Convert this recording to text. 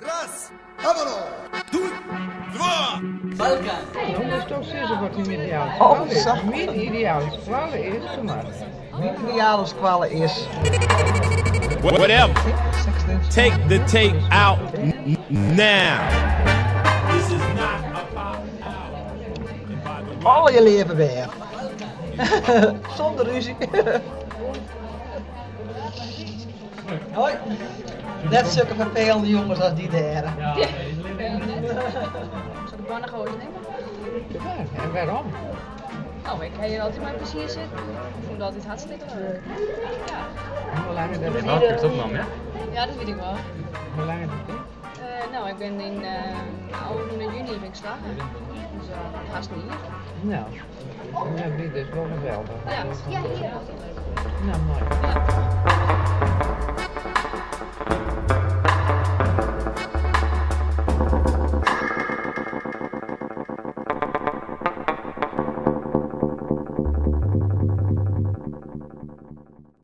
Raz, doei, twa. No moatsto sizze wat dyn ideale Oh, skoalle is. sa. Myn ideale skoalle is, kom mar. Myn ideale skoalle is. Whatever. Take the tape out now. This is not about. And by the way, Allegear leave bern. Sûnder rúzje. Hoi. Net sokke ferfelende jonges as dy dêr. Zal ik de gewoon nemen? Ja, en wêrom? Nou, ik ha hjir altyd mei plezier sitten. Ik fûn it altyd hartstikke leuk. Ja. Hoe lang is dat? Welke is opnommen, hè? Ja, dat wit ik wol. Hoe lang is dat? No, ik bin yn ôfrûne juny bin ik slagge. Dus hast in jier. No, dat wie dus wol geweldich. Ja. No, moai. Ja.